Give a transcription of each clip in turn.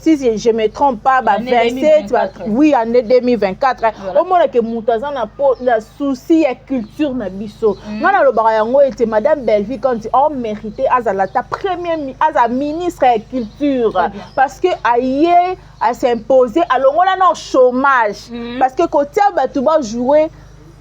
Si je me trompe pas, ba 27 ba, oui, année 2024. Voilà. Omona ke moto aza na po na souci ya culture na biso. Nga nalobaka yango ete madame Bellevue, quand on mérité azala ta premier, aza ministre ya culture, parce que aye as'impose, alongola na chômage, parce que kotia bato bajouer,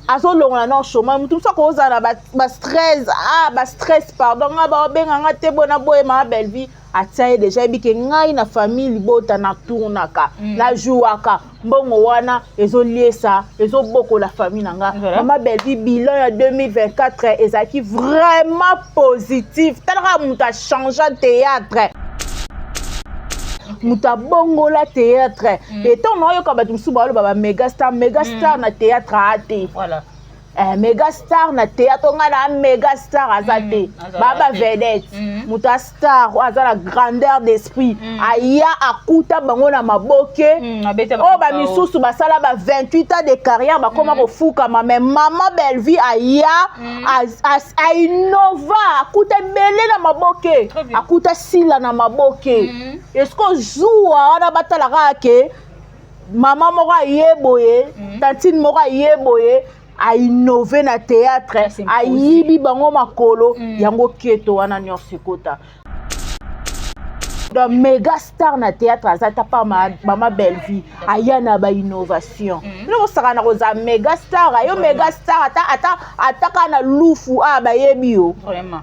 azolongola na chômage. Motu mosusu akozala na bastress, ah, bastress, pardon, nga baobenganga te bona boye. Mama Bellevue atia ye déjà, yebi ke ngai na famille libota natournaka, najouaka, mbongo wana ezoliesa, ezobokola famille na nga. Mama Bellevue, bilan ya 2024 ezalaki vraiment positif. Talaka, moto achange théâtre, moto abongola théâtre. Etango naoyoka bato mosusu baloba baméga star, méga star na théâtre aa te. Méga star na théâtre, ngai na méga star aza te. Baa bavedette. Moto a star oyo aza na grandeur d'esprit, aya akuta bango na maboke. Oyo bamisusu basala ba 28 ans de carrière, bakóma kofukama. Mais mama Bellevue aya, ainova, akuta ebele na maboke, akuta sila na maboke. Eske ozuwa wana batalaka ke mama moko aye boye, tantine moko aye boye, ainove na théâtre, ayibi bango makolo? Yango keto wana nyonso ekota. Donc méga star na théâtre aza ta pa mama Bellevue, aya na bainnovation. Bino kosaka na kozala méga star, ayo méga star ata ata ata kaka na lufu a bayebi yo,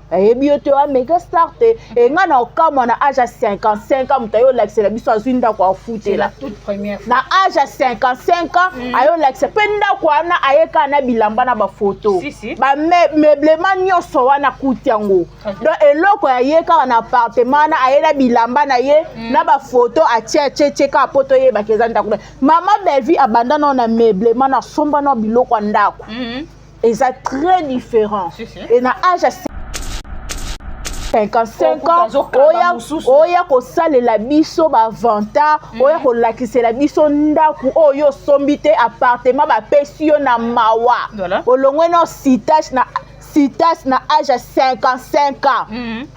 bayebi yo te, oya méga star te. Enga na okamwa, na age ya 55 ans, moto ayo olakisela biso azwi ndako afutela. Na age ya 55 ans, ayo olakisa mpe ndako wana, aye kaka na bilamba na bafoto, bameublement nyonso wana kuti yango. Donc eloko ya ye kaka na appartement wana, aye na bilamba na ye na bafoto, atie atie tie kaka po toyebaka eza ndako. Mama Bellevue abanda nao na meublement, na somba na biloko ya ndako, eza très différent. E na age ya 55 ans, oya oya kosalela biso bavantard, oya kolakisela biso ndako oyo osombi te, appartement bapesi yo na mawa, olongwe na citage na citas na age ya 55 ans.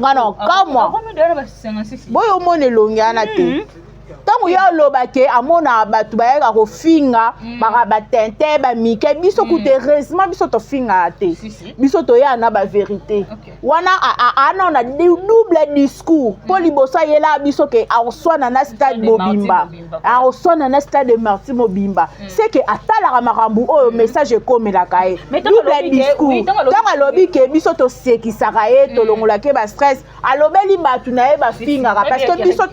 Nga na okamwa boyo, omona elongi wana te. Ntango ye aloba ke amonaka bato bayaka kofinga, baka batente bamike, biso kuta heureusement biso tofingaka te, biso toya na bavérité wana. Ana na double discours, mpo liboso ayelaka biso ke akoswana na stade mobimba, akoswana na stade Martyrs mobimba, c'est que atalaka makambo oyo message ekomelaka ye. Double discours. Ntango alobi ke biso tosekisaka ye, tolongolaki ye bastress, alobeli bato na ye bafingaka, parce que biso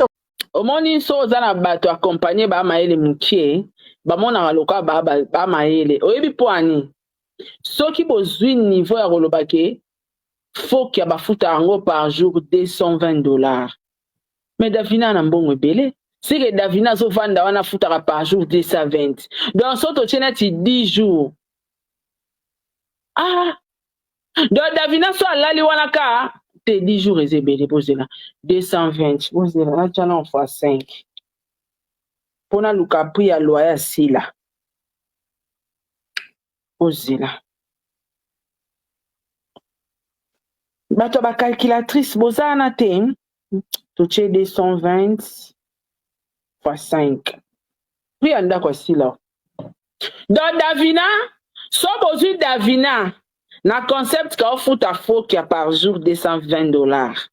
Omoni, so oza na bato accompagne bamayele mokie, bamonaka lokola bamayele. Oyebi mpo ani soki bozwi niveau ya koloba ke fokia bafuta yango par jour 220 dollars, mais Davina na mbongo ebele, sike Davina azovanda wana, afutaka par jour 220. Donc so totie neti 10 jours, ah, donc Davina so alali wana ka te 10 jours eza ebele. Bozela, 220, bozela, natia na fois 5 mpo naluka prix ya loyer ya sila. Bozela, bato ya bacalculatrice boza wana te. Totie 220 fois 5, prix ya ndako ya sila. Donc Davina, so bozwi Davina na concept ka ofuta fokia par jour 220 dollars,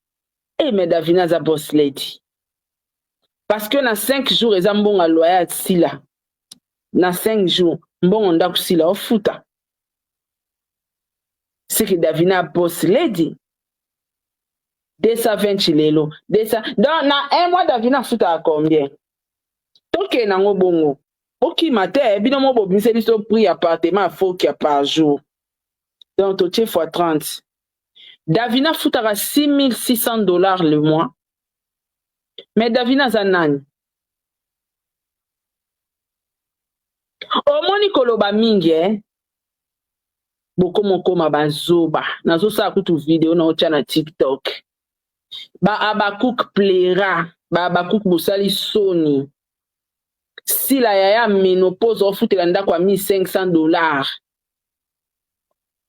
e mais Davina aza boss lady, parce que na 5 jours eza mbongo ya loyer ya sila, na 5 jours mbongo ndako sila ofuta. Seke Davina boss lady, 220 lelo, 200, donc na un mois Davina afutaka combien? Tokende nango bongo, bokima te. Bino mo bobimiseli biso prix appartement afokia par jour, donc totie fois 30, Davina afutaka 6600 dollars le mois. Mais Davina aza nani? Omoni koloba mingi, eh? Bokomokoma bazoba. Nazosala kutu video na otya na TikTok. Ba Abakuk plera, ba Abakuk bosali soni. Sila yaya ménopause, ofutela ndako ya 1500 dollars.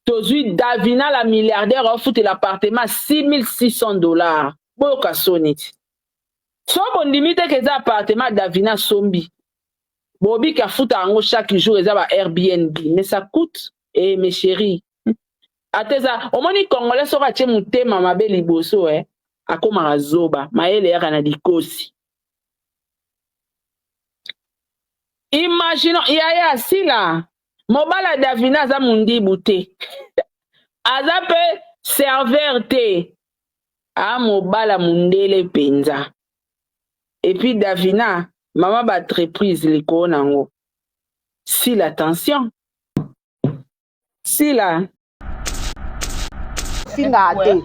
Tozwi Davina la milliardaire, ofutela appartement 6600 dollars. Boyoka soni ti. So bondimi te ke eza appartement Davina asombi, bobi ke afuta yango chaque jour, eza ba Airbnb, mais ça coûte. Eh mes chéris, ata eza omoni Congolais, soki atie motema mabe liboso, akomaka zoba, mayele eyaka na likosi. Imaginons yaya Sila, mobali ya Davina aza mundibu te, aza mpe serveur te, a mobala mundele mpenza. Et puis Davina mama ba entreprise likolo nango. Sila, attention Sila. Fingaka te,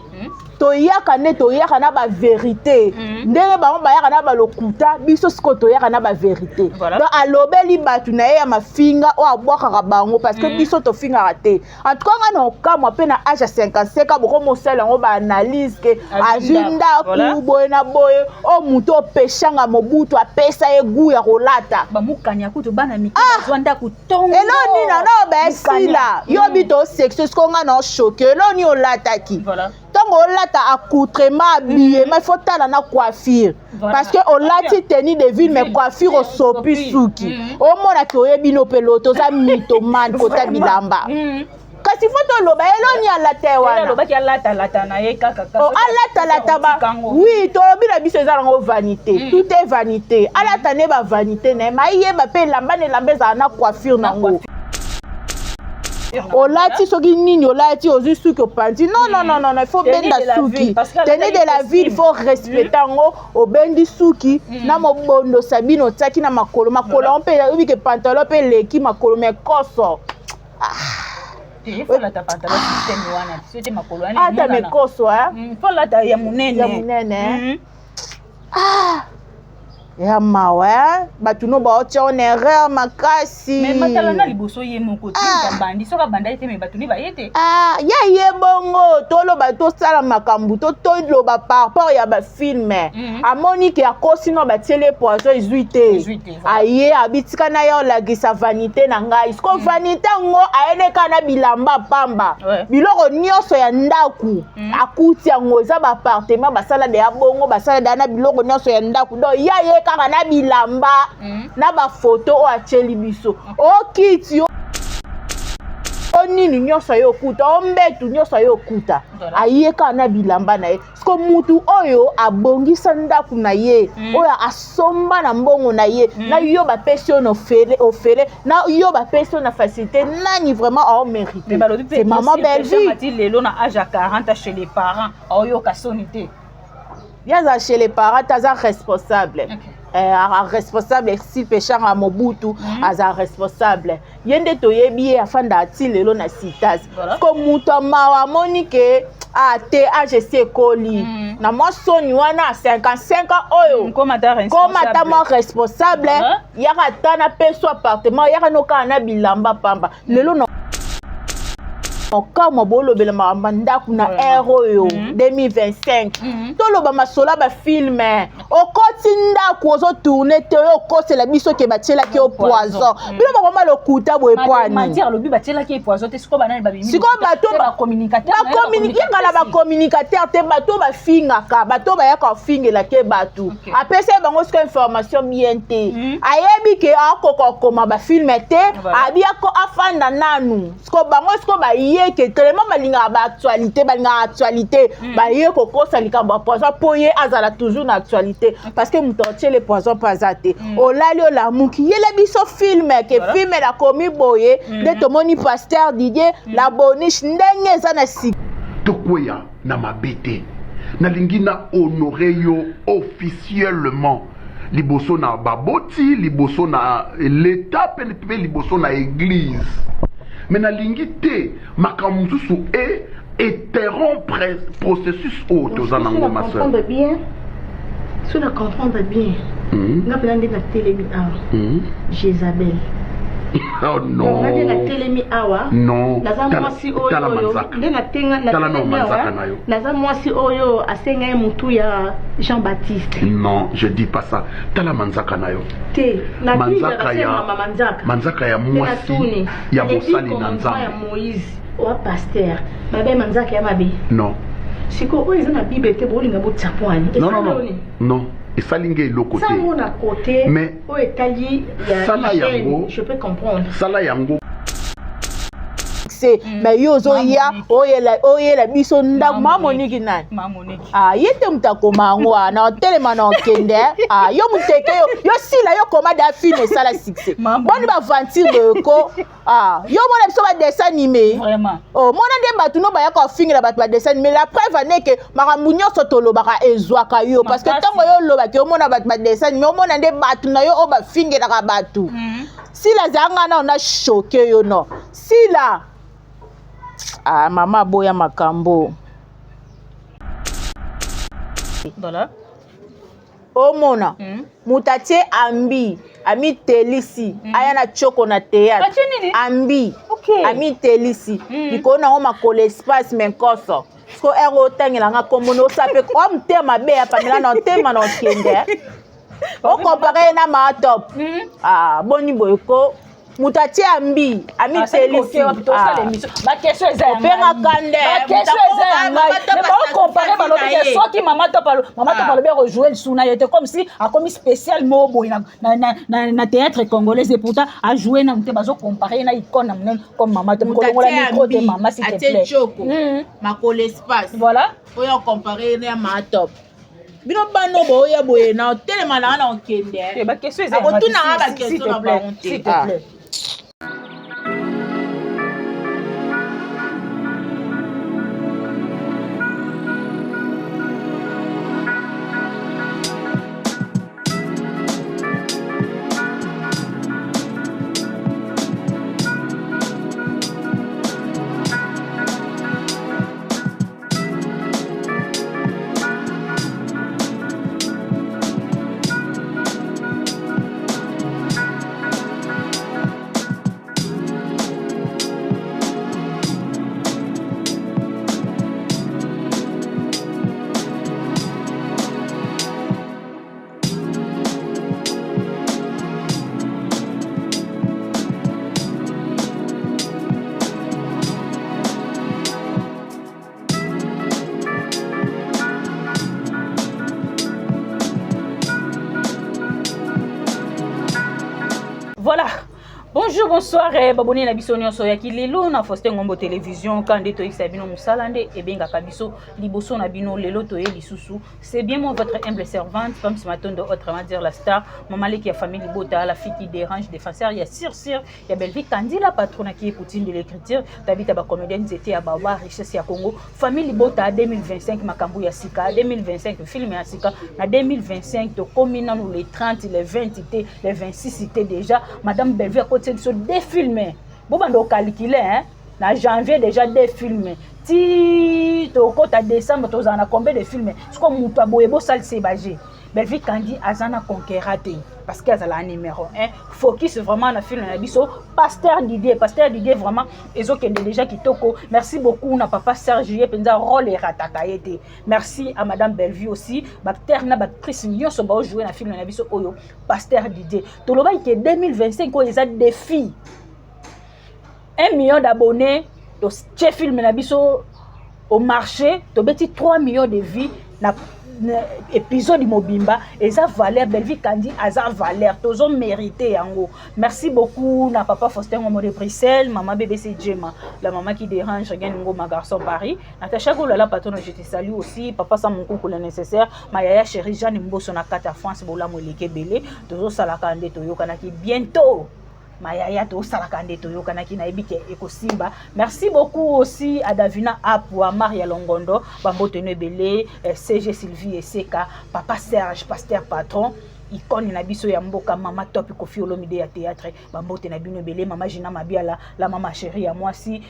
toyaka nde toyaka na baverité. Ndenge bango bayaka na balokuta, biso sikoyo toyaka na baverité. Donc alobeli bato na ye ya mafinga oyo abwakaka bango, parce que biso tofingaka te. En tout cas, nga na okamwa mpe na age ya 55 bokomosala yango baanalyse ke azwi ndako boye na boye. Oyo moto opeshanga Mobutu apesa ye gu ya kolata. Bamukanya kutu bana mike bazwa ndako tongo. Elo nini na baesila yo bi tosexe siko nga na ochoke. Elo nini olataki ntango olata accoutrement, habillement, il faut tala na coiffure, parce que olati tenue de ville, mais coiffure osopi suki, omonaki oyebi no mpe loto oza mythomane kota bilamba. Kasi faut toloba eloni alata ye wana. Alobaki alatalata na ye kaka. Alatalata ba, oui, tolobi na biso eza nango vanité, tout est vanité. Alata nde bavanité na ye, ma eyeba mpe elamba na elamba ezala na coiffure nango. Olati soki nini, olati, ozwi suki, opanzi, non, non, non, non, il faut benda suki. Tenue de la ville, il faut respecter yango. Obendi suki na mobondo Sabine, otiaki na makolo, makolo yango mpe oyebi ke pantalon mpe eleki makolo, mais koso. Folata pantalon système wana so te, makolo wana. Ata mekoso. Folata ya monene. Ya monene. Ah, ya mawa, bato no baotia en erreur makasi. Mais matala na liboso ye moko te bandi, soki abanda ye te, mais bato ne baye te. Ah, ya ye bongo toloba, tosala makambo, toloba par rapport ya bafilm. Amoni ke akosi no, batieli poison, ezwi te, aye abitika na ye olakisa vanité na ngai. Siko vanité yango ayene kaka na bilamba pamba, biloko nyonso ya ndako akuti yango eza baappartement basala deya bongo, basala deya na biloko nyonso ya ndako. Donc ya ye kaka na bilamba na bafoto oyo atieli biso, okiti o nini nyonso aye okuta, o mbetu nyonso aye okuta, aye kaka na bilamba na ye. Siko mutu oyo abongisa ndako na ye, oyo asomba na mbongo na ye, na yo bapesi yo na ofele, ofele na yo, bapesi yo na facilité, nani vraiment aomérite? C'est maman Bellevue. Lelo na age ya 40, chez les parents, aoyoka soni te. Ye aza chez les parents te, aza responsable. Responsable si Peshanga Mobutu aza responsable, ye nde toyebi ye afanda ati lelo na citas. Ko moto amawa amoni ke ate age esi ekoli na mwa soni wana 55 ans oyo koma ata mwa responsable, yaka ata na peso appartement, yaka no kaka na bilamba pamba. Lelo na okamwa bolobela makambo ndako na ere oyo 2025, toloba masolo ya bafilm. Okoti ndako, ozotourne te, oyo okosela biso ke batielaki yo poison. Bino bakoma lokuta boye pwani? Sikoyo bato yengala bacommunicateur te, bato bafingaka, bato bayaka kofingelake bato, apesa ye bango sikoyo information bien te. Ayebi ke akoka kokoma bafilm te, abi afanda nanu. Siko bango siko baye ke tellement balingaka baactualité, balingaka actualité, baye kokosa likambo ya poison mpo ye azala toujours na actualité, parce que moto atiele poison mpo aza te. Olali, olamuki, yela biso film ke film nakomi boye nde tomoni pasteur Didier la boniche ndenge eza na sika. Tokweya na mabe te. Nalingi na honore yo officiellement liboso na baboti, liboso na leta mpe liboso na église, mais nalingi te makambo mosusu e interrompre processus oyo toza nango, ma sœur. Bien so na comprendre bien, nga mpena nde natelemi awa, Jézabel. Oh non. Nga nde natelemi awa. Non. Naza mwasi oyo nde natenga awa, naza mwasi oyo asenga ye motu ya Jean Baptiste. Non, je dis pas ça. Tala manzaka na yo. Te. Manzaka ya manzaka ya mwasi ya mosali na Nzambe. Ya Moïse owa pasteur mabe, manzaka ya mabe. Non. Sikoyo oyo eza na Bible te, bolinga botia pwani. Non, non, non, non. Esali nge eloko te. Sango na côté Mais oyo etali ya sala hygiène, yango. je peux comprendre. Sala yango. Se mais yo ozoya oyela oyela biso ndako. Ma Ma Moniki nani? Ma Moniki. Ah, ye te moto akoma yango a na otelema na okende. Ah, yo moteke yo yo sila yo koma da film esala succès. Ma boni baventure boyeko. Ah, yo mona biso badessin animé. Vraiment. Oh, mona nde bato no bayaka kofingela bato badessin animé. La preuve ane ke makambo nyonso tolobaka ezwaka yo parce que Makasi. ntango yo olobaki omona bato badessin animé, omona nde bato na yo oyo bafingelaka bato. Sila azala nga na ona choke yo no sila. Ah, mama aboya makambo. Voilà. Omona moto atie ambi amitelisi aya na tioko na théâtre. Atie nini? Ambi. Ok. Amitelisi likolo nango makolo espace me nkoso siko ere otangelanga nkombo na osa mpe oa motema mabe ya pamela na otema na okende okompare ye na maatop. Ah, boni boye ko moto atie ambi amitelisi. Baquestion eza ya Openga ngai. kande. Baquestion eza ya Mama ngai. Top Mais baocompare, asacrifice balobi na ke ye. soki mama Top mama Top Ah. alobi akojoue lisu na ye te, comme si akomi spécial mo boye na théâtre congolaise, et pourtant ajoue nanu te. Bazocompare ye na icône na monene comme mama Top. Moto Kolongola atie micro te, ambi, mama, s'il te atie plaît. tioko makolo espace. Voilà. Oyo okompare ye na matop bino bano boya boye na otelema na wana okende. Eh, baquestion eza ya ngai te, Akotuna nga s'il baquestion te na plaît, bango te. s'il te Ah. plaît. Voilà. Bonjour, bonsoir, eh, baboni na biso nyonso ya kilelo na Faustin Ngombo Télévision, quand nde toyebisa bino mosala nde ebengaka biso liboso na bino lelo toye lisusu. C'est bien moi, votre humble servante, Pams Matondo, autrement dire la star, maman leki ya famille Libota, la fille qui dérange, défenseur, ya Sir Sir, ya Bellevue Kandi, la patronne qui est Poutine de l'écriture, Tabita ba comédienne nzete ya bawa, richesse ya Congo, famille Libota 2025 makambo ya sika, 2025 film ya sika, na 2025 tokomi nanu les 30, les 20 te, les 26 te déjà, Madame Bellevue akotisa biso deux films. Bobanda ocalcule, hein? Na janvier déjà deux films. Ti tokota décembre tozala na combien de films? Siko moto aboye bosalisa ye baje. Bellevue Kandi aza na conquéra te parce que azala numéro 1. Focus vraiment na film na biso Pasteur Didier. Pasteur Didier vraiment ezokende déjà kitoko. Merci beaucoup na papa Serge, ye mpenza rôle erataka ye te. Merci à Madame Bellevue aussi, baacteur na baactrice nyonso baojoue na film na biso oyo Pasteur Didier. Tolobaki ke 2025 oyo eza défi 1 million d'abonnés. Totie film na biso au marché, tobeti 3 millions de vues na épisode mobimba. Eza valeur. Bellevue Kandi aza valeur, tozomérite yango. Merci beaucoup na papa Faustin Ngomo de Bruxelles, mama BBC Jema, la maman qui dérange, Regan Ngoma, garçon Paris, Natacha Golala, patron, je te salue aussi. Papa Samonkou, le nécessaire, ma yaya chérie Jeanne Mboso na kati ya France, bolamu eleki ebele. Tozosalaka nde toyokanaki bientôt mayaya, tosalaka nde toyokanaki, nayebi ke ekosimba. Merci beaucoup aussi à Davina Apua, Maria Longondo, bambote no ebele, CG Sylvie Eseka, papa Serge, pasteur patron, icône na biso ya mboka, mama Top Kofi Olomide ya théâtre, bambote na bino ebele. Mama Gina Mabiala, la mama chérie ya mwasi,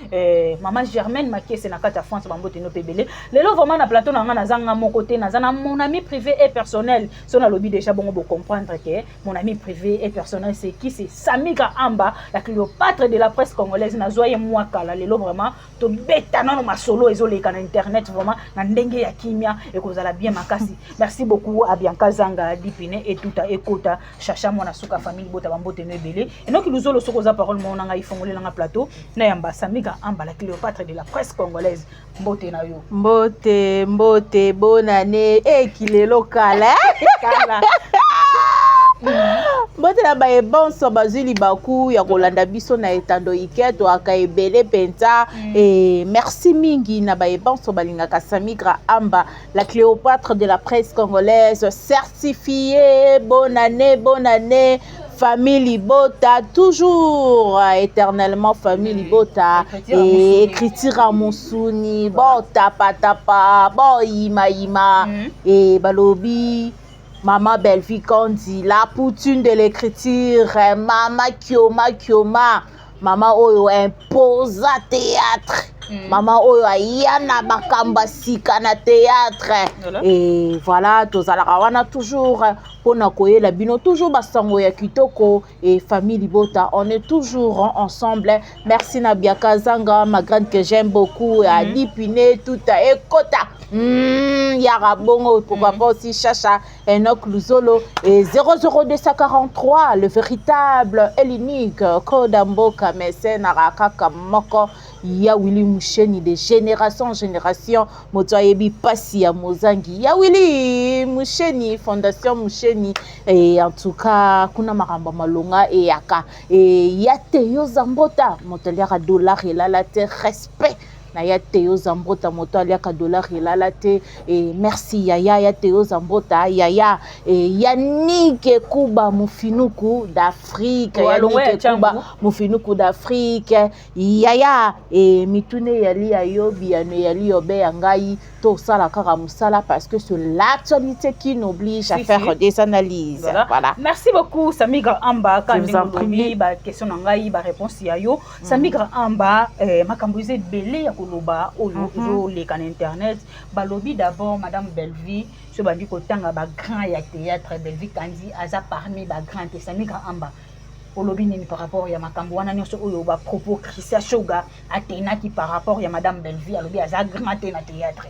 mama Germaine Makiese na kati ya France, bambote no mpe ebele. Lelo vraiment na plateau na nga naza nga moko te, naza na mon ami privé et personnel. So nalobi déjà bongo bocomprendre ke mon ami privé et personnel, c'est qui? C'est Samika Amba, la Cléopâtre de la presse congolaise. Nazwa ye mwa kala. Lelo vraiment tobeta nano masolo ezoleka na internet, vraiment na ndenge ya kimia, ekozala bien makasi. Merci beaucoup à Bianca Zanga Dipine et tout. Tuta Ekota, Chacha mwana suka, famille Libota, bambote no ebele. Enoki Luzolo, soki oza parole moko na ngai, fongolelanga plateau na yamba Samigra Amba, la Cléopâtre de la presse congolaise. Mbote na yo. Mbote, mbote, bonane ekilelo kala. Kala. Mbote na baye bonso bazwi libaku ya kolanda biso na etando ike, toaka ebele mpenza. E merci mingi na baye bonso balingaka Samigra Amba, la Cléopâtre de la presse congolaise certifiée. Bonne année, bonne année, famille Libota, toujours, éternellement famille Libota. Et écriture à mosuni, bon tapa tapa, bon yima yima. Et balobi Mama Bellevue Kandi, la poutine de l'écriture, Mama Kioma Kioma, mama oyo imposa théâtre, mama oyo aya na makambo ya sika na théâtre. Et voilà, tozalaka wana toujours mpona koyela bino toujours basango ya kitoko. Et famille Libota, on est toujours ensemble. Merci na Biaka Zanga, ma grande que j'aime beaucoup, Adi Pine, Tuta Ekota, Yara Bongo, pourquoi pas aussi Chacha Enoch Luzolo et 00243, le véritable et l'unique Koda Mboka Mese Narakaka moko ya Willy Musheni, de génération en génération. Moto ayebi pasi ya mozangi, ya Willy Musheni, Fondation Musheni. Et en tout cas kuna makambo malonga eyaka e ya te. Yo Zambota, moto aliaka dollar elala te. Respect na ya Teo Zambota, moto aliaka dollar elala te. E merci yaya ya Teo Zambota, yaya e Yannick Kuba Mofinuku d'Afrique. Yannick Kuba Mofinuku d'Afrique, yaya. E mituna eyali ya yo, biyano eyali yobe ya ngai. Tosala kaka mosala parce que c'est l'actualité qui nous oblige à faire des analyses. Voilà. Merci beaucoup, Samigra Amba. Kandenge baquestion na ngai, baréponse ya yo, Samigra Amba. Makambo eza ebele ya koloba oyo ezoleka na internet. Balobi d'abord Madame Bellevue, so bandi kotanga bagrand ya théâtre, Bellevue Kandi aza parmi bagrand te. Samigra Amba, olobi nini par rapport ya makambo wana nyonso oyo, bapropos Christian Shoga atenaki par rapport ya Madame Bellevue? Alobi aza grand te na théâtre.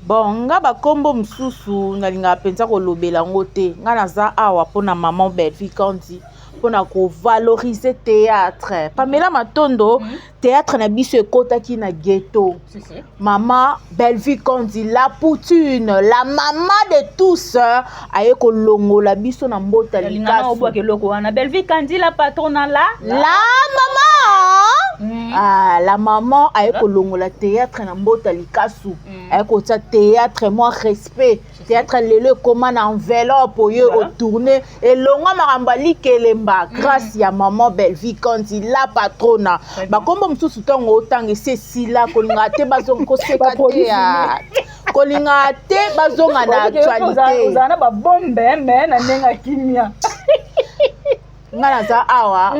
Bon, nga bakombo mosusu nalingaka mpenza kolobela yango te. Nga naza awa mpona Maman Bellevue Kandi, mpona kovaloriser théâtre. Pamela Matondo, théâtre na biso ekɔtaki na ghetto. Si, si. Mama Bellevue Kandi, la poutine, la mama de tous, aye kolongola biso na mbota. Lingana obwaka eloko wana, Bellevue Kandi la patrona, la La mama. Ah, la maman aye kolongola théâtre na mbota likasu, aye kotia théâtre mwa respect. Théâtre lelo ekóma na enveloppe oyo otourne elongwa makambo ya likelemba, grâce ya Maman Bellevue Kandi, la patrona. Bakombo mosusu ntango otanga esi esila, kolinga te bazonga, koseka te ya kolinga te bazonga na actualité. Ozala na babombe me na ndenge ya kimia. Nga naza awa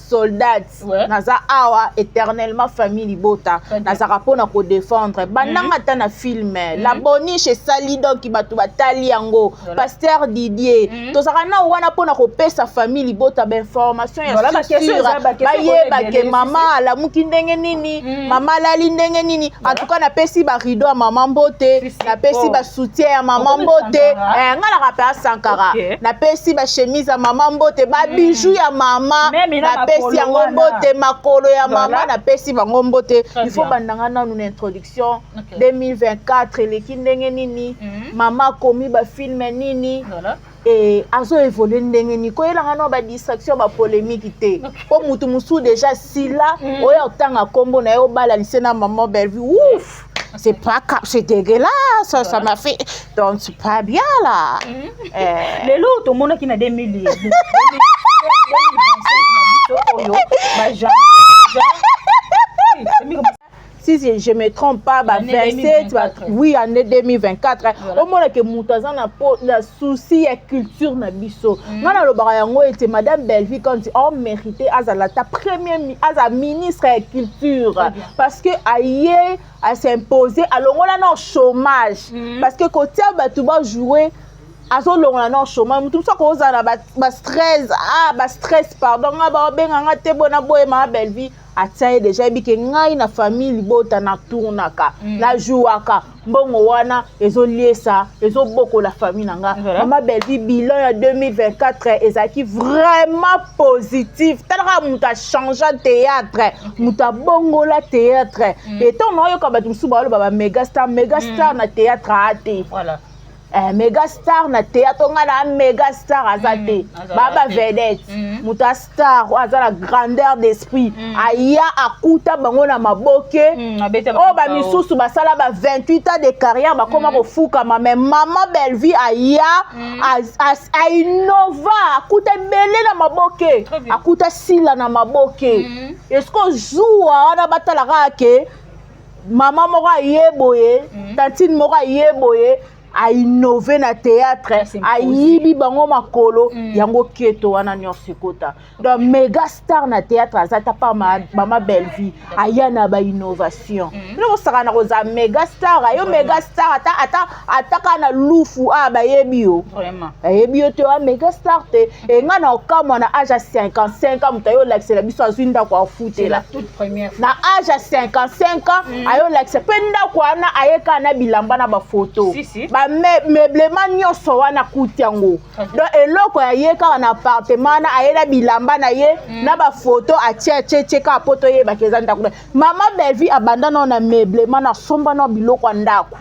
soldat. Naza awa éternellement famille Libota. Nazalaka mpona kodéfendre bandanga ata na film La Boniche esali, donc bato batali yango. Pasteur Didier, tozalaka na wana mpona kopesa famille Libota bainformation ya Voilà, sûr, baquestion bayeba ebele, ke mama alamuki ndenge nini, mama alali ndenge nini. En tout cas napesi barideau ya mama mbote, napesi Oh. basoutien ya mama Okomi mbote. Sankara. Eh, nga naka mpe asankara. Napesi bachemise ya mama mbote, babiju ya mama. Meme na Napesi makolo yango wana. mbote, makolo ya mama, napesi bango mbote. Très Il faut bien. bandanga nanu na introduction. 2024 eleki ndenge nini? Mama akomi bafilm nini? E azoévolue ndenge nini? Koyelanga no badistraction, bapolémique te, mpo mutu mosusu déjà sila oyo otanga nkombo na ye, obala lise na Mama Bellevue, ouf, c'est pas c'est dégueulasse, ça, ça m'a fait, donc c'est pas bien là. Eh, Lelo tomonaki na 2000 2025 na biso oyo bajanvier. Si je me trompe pas, ba Année 27 ba, 2024. oui, année 2024. Omonake moto aza na po na souci ya culture na biso. Nga nalobaka yango ete Madame Bellevue quand omérité azala ta premier aza ministre ya culture, Très bien. parce que aye as'impose, alongola na chômage, parce que kotia bato bajouer. Azolongola na chômage. Motu mosusu akozala na bastress, ah, bastress, pardon, nga baobenga nga te bona boye. Mama Bellevie atia ye déjà, yebi ke ngai na famille libota natournaka, najouaka, mbongo wana ezoliesa, ezobokola famille na nga. Mama Bellevie, bilan ya 2024 ezalaki vraiment positif. Talaka, moto achangea théâtre, moto abongola théâtre. Etango naoyoka bato mosusu baoloba baméga star, méga star na théâtre aa te. Méga star na théâtre, nga na méga star aza te. Azala Baa te. Bavedette, moto a star oyo aza na grandeur d'esprit, aya akuta bango na maboke. Abeta oyo bamisusu basala ba 28 ans de carrière, bakóma kofukama. Mais mama Bellevie aya, ainnova, akuta ebele na maboke. Très bien. Akuta sila na maboke. Eske ozuwa wana batalaka ke mama moko aye boye, tantine moko aye boye, ainnove na théâtre, As'impose. Ayibi bango makolo. Yango keto wana nyonso ekota. Donc méga star na théâtre aza ta pa mama Bellevie aya na bainnovation. Bino bosaka na kozala méga star, ayo méga star ata kaka na lufu a bayebi yo. Bayebi yo te, oya méga star te. Enga na okamwa, na age ya 55 ans, moto ayo olakisela biso azwi ndako C'est la afutela. toute première fois. Na age ya 55 ans, ayolakisa mpe ndako wana, aye kaka na bilamba na bafoto. Si, si. Bameublement nyonso wana kuti yango. Donc eloko aye kaka na appartement wana, aye na bilamba na ye na bafoto, atie atie tie kaka po toyebaka eza ndako na ye. Mama Bellevie abanda nao na meublement, na somba nao biloko ya ndako.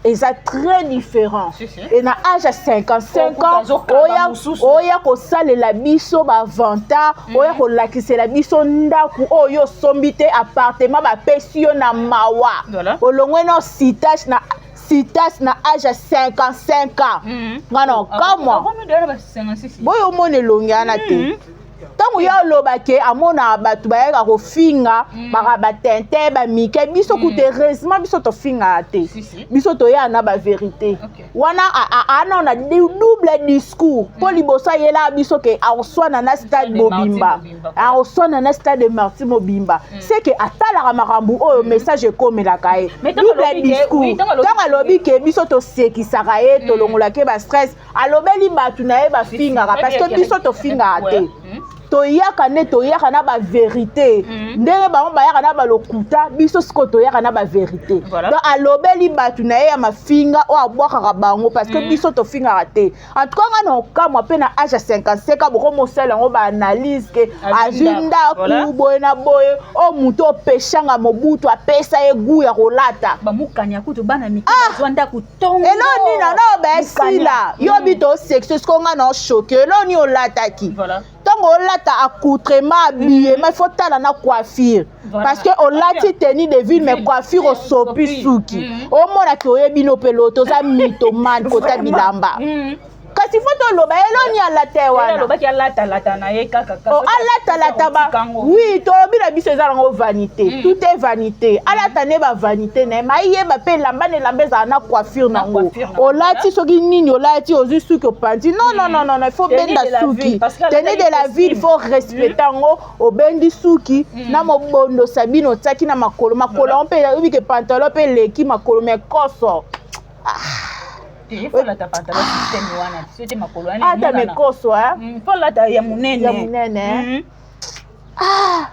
Eza très différent. Si, si. Et na age ya 55 Okuta ans, azokaba oya mosusu. oya kosalela biso bavantard, oya kolakisela biso ndako oyo osombi te, appartement bapesi yo na mawa. Olongwe na citage na citas na age ya 55 ans. Nga na okamwa. Akomi deja na ba 56. Boyo omona elongi wana te. Ntango ye alobake, amonaka bato bayaka kofinga, baka batente bamike. Biso kuta, heureusement, biso tofingaka te. Si, si. Biso toyaka na bavérité. Wana ana na double discours, mpo liboso ayelaka biso ke akoswana na stade Stade de Martyrs mobimba. Mobimba. Akoswana na Stade de Martyrs mobimba, c'est que atalaka makambo oyo message ekomelaka ye. Mais ntango Double alobi ke- discours. oui, ntango alobi Ntango alobi ke biso tosekisaka ye, tolongolaki ye bastress, alobeli bato na ye bafingaka, parce que biso tofingaka te. Toyaka nde toyaka na bavérité. Ndenge bango bayaka na balokuta, biso sikoyo toyaka na bavérité. Donc alobeli bato na ye ya mafinga oyo abwakaka bango, parce que biso tofingaka te. En tout cas, nga na okamwa mpe, na age ya 55, bokomosala yango baanalyse ke Azwi azwi ndako. ndako boye na boye, oyo motu opeshanga Mobutu apesa ye gu ya kolata. Bamokani kutu bana mike bazwa ndako ntongo. Elo nini na baesila yo bi tosexe siko nga na ochoquer. Elo nini olataki? Ntango olata accoutrement, habillement, il faut tala na coiffure. Parce que olati tenue de ville, mais coiffure osopi suki. Omonaki oyebi no mpe lo toza mythomane kota bilamba. Kasi faut toloba eloni alata ye wana. Alobaki alatalata na ye kaka. Oh, alatalata ba, oui, tolobi na biso eza nango vanité. Tout est vanité. Alata nde bavanité na ye, ma ayeba mpe elamba na elamba ezala na coiffure Na nango. coiffure nango. Olati soki nini, olati, ozwi suki, opandi. Non, non, non, non, non, il faut Tenue benda de la suki. ville, parce que Tenue de la alataki ville, il faut respecter yango. Obendi suki na mobondo sabine, otiaki na makolo, makolo yango mpe oyebi ke pantalon mpe eleki makolo, mais koso. Faut alata pantalon système wana so te, makolo wana ata emonana. Mekoso, eh? Faut alata ya monene. Ya monene. Ah,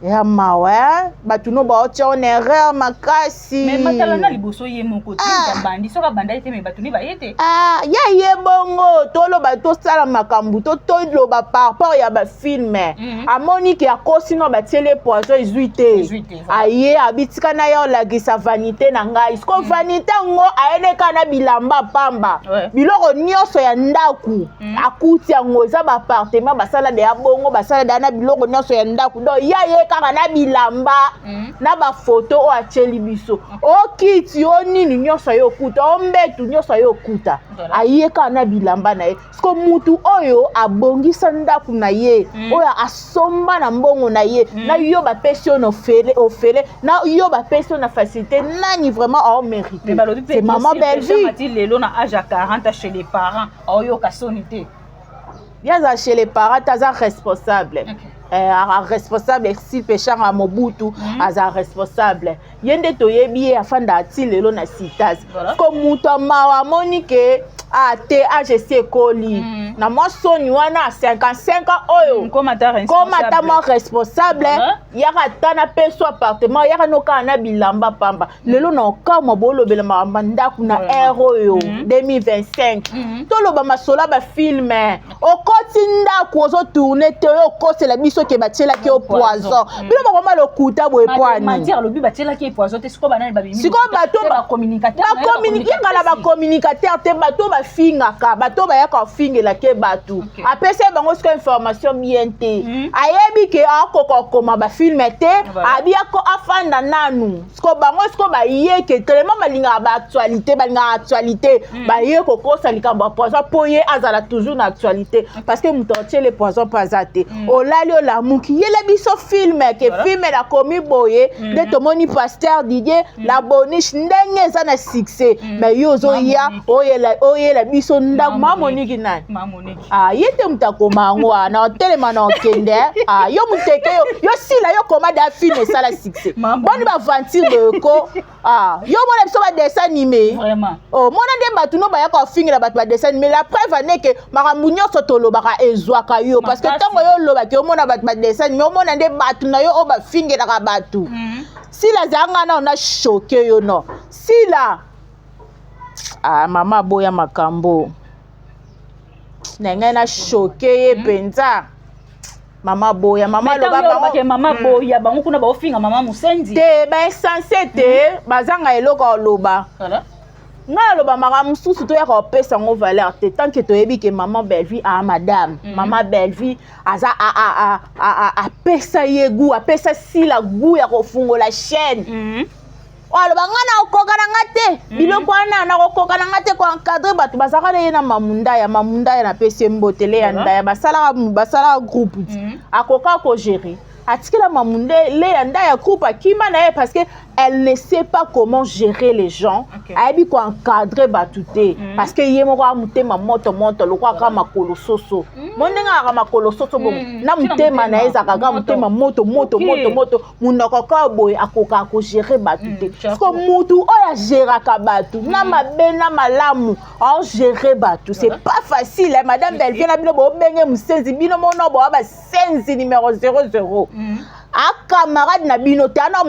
ya mawa, eh? Bato no baotia on erreur makasi. Mais matala na liboso ye moko te abandi, soki abandaki te, mais bato nde baye te. Ah, ya ye bongo toloba, tosala makambo to toloba par rapport ya bafilm. Amoni ke akosi no, batieli ye poison, ezwi te. Ezwi te, voilà. Aye abitika na ye olakisa vanité na ngai siko. Vanité yango ayene kaka na bilamba pamba. Biloko nyonso ya ndako akuti yango, eza baappartement basala deya bongo, basala deya na biloko nyonso ya ndako. Donc ya ye kaka na bilamba na bafoto oyo atieli biso, okiti o nini nyonso aye okuta, o mbetu nyonso aye okuta. Aye kaka na bilamba na ye siko. Mutu oyo abongisa ndako na ye, oyo asomba na mbongo na ye, na yo bapesi yo na ofele ofele, na yo bapesi yo na facilité, nani vraiment aomérite? Mais balobi mpe C'est maman Bellevue. Ati lelo na age ya 40, chez les parents, aoyoka soni te. Ye aza chez les parents te, aza responsable. Responsable si peshanga Mobutu aza responsable. Ye nde toyebi ye, afanda ati lelo na citas. Ko moto mawa amoni ke Ah te, age esi ekoli. Na mwa soni wana, 55 ans oyo. Koma ata koma ata mwa responsable. Voilà. Yaka ata na peso appartement, yaka no kaka na bilamba pamba. Lelo na okamwa, bolobela makambo ya ndako na ere oyo, 2025. Toloba masolo ya bafilm. Okoti ndako, ozotourner te, oyo okosela biso ke batielaki yo poison. Poison. Bino bakoma lokuta boye pwani? Matière alobi batielaki ye poison te. Sikoyo banani babimi? Sikoyo bato bacommunicateur. Yengala bacommunicateur te, bato bafingaka, bato bayaka kofingelake bato. Apesi ye bango sikoyo information bien te. Ayebi ke akoka kokoma bafilm te. Abi afanda nanu. Sikoyo bango sikoyo baye ke tellement balingaka baactualité, balingaka actualité, baye kokosa likambo ya poison mpo ye azala toujours na actualité, parce que moto atiele poison mpo aza te. Olali, olamuki, yela biso film ke film nakomi boye nde tomoni pasteur Didier la boniche ndenge eza na succès. Mais yo ozoya oyela biso ndako. Ma Moniki nani? Ma Moniki. Ah, ye te moto akoma yango wana, otelema na okende. Ah, yo moteke, yo sila, yo koma da film esala succès. Boni baventure boyeko? Ah, yo mona biso badessin animé. Vraiment. Oh, mona nde bato no bayaka kofingela bato badessin animé. La preuve ane ke makambo nyonso tolobaka ezwaka yo, parce que ntango yo olobaki omona bato badessin animé, omona nde bato na yo oyo bafingelaka bato. Sila azala nga na ona choqué yo no sila. Ah, mama aboya makambo na ngai, na choqué ye mpenza. Mama boya, mama aloba bango mama boya bango kuna baofinga mama mosenzi. Te, bainsense te, bazanga eloko ya koloba. Ngai aloba makambo mosusu, toyaka kopesa yango valeur te, tant que toyebi ke mama Bellevie aa madame. Mama Bellevie aza apesa ye goût, apesa Sila goût ya kofungola chaîne. Oyo aloba ngai nakokoka na nga te biloko wana, nakokoka na nga te koencadrer bato. Bazalaka na ye na Mamundaya. Mamundaya, napesi ye mbotele ya ndaya. Basalaka groupe. Akoka kogérer, atikela Mamunde ya ndaya groupe, akima na ye parce que elle ne sait pas comment gérer les gens. Ayebi koencadrer bato te, parce que ye moko aya motema moto moto lokola kaka makolo soso. Mo ndenge akaka makolo soso bongo na motema na ye ezalaka kaka motema moto moto moto moto, monoko kaka boye, akokaka kogérer bato te. Parce que mutu oyo agéraka bato na mabe na malamu, aogérer bato, c'est pas facile, hein. Madame Bellevie na bino bobenge mosenzi, bino mona boya basenzi numéro 00. Acamarade na bino te, ana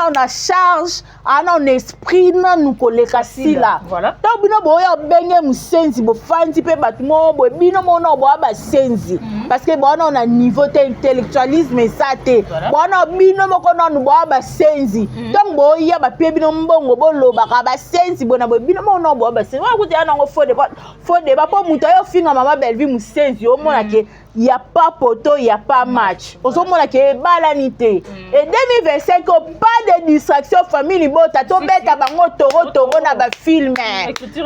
na charge, ana na esprit nanu koleka Sila. Ntango bino boya obenge mosenzi, bofandi mpe bato moko boye, bino mona boya basenzi, parce que boya na niveau te, intellectualisme eza te. Boya bino moko nanu boya basenzi. Ntango boya bapie bino mbongo, bolobaka basenzi boye na boye, bino moko nano boya basenzi wana. Kuta ya nango faux débat, faux débat, mpo moto ayo ofinga mama Bellevie mosenzi, omona ke ya pas poto, ya pas match, ozomona ke ebalani te. E 2025, pas de distraction. Famille libota, tobeta bango toro toro na bafilm.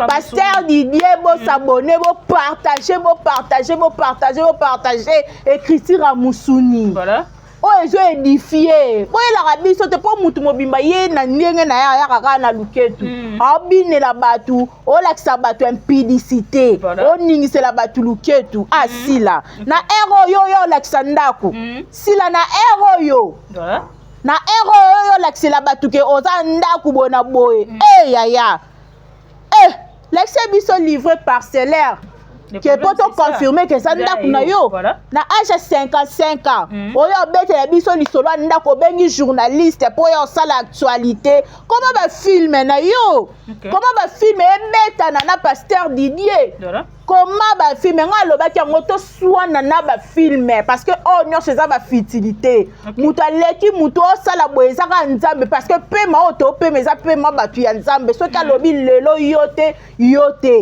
Pasteur Didier, bosabonner, bopartager, bopartager, bopartager, bopartager écriture ya musuni oyo ezo édifier. Boyelaka biso te, mpo mutu mobimba ye na ndenge na ye ayaka kaka na luketu, aobinela bato, olakisa bato impudicité, oningisela bato luketu. Asila na ere oyo, oyo olakisa ndako. Sila na ere oyo, na ere oyo oyo olakisela bato ke oza ndako boye na boye. E yaya, e lakisa biso livre parcellaire ke mpo toconfirmer ke eza ndako na yo. Na age ya 55 ans, oyo obetela biso lisolo ya ndako, obengi journaliste mpo oyo osala actualité. Koma bafilm na yo, koma bafilm ebetana na pasteur Didier, koma bafilm. Ngai alobaki yango, toswana na bafilm, parce que oyo nyonso eza bafutilité. Moto aleki moto osala boye eza kaka Nzambe, parce que pema oyo topema eza pema bato ya Nzambe. Soki alobi lelo yo te, yo te.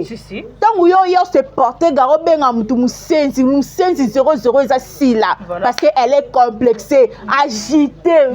Ntango yo se porte gar, obenga motu mosenzi, mosenzi 00 eza Sila, parce que elle est complexée, agitée.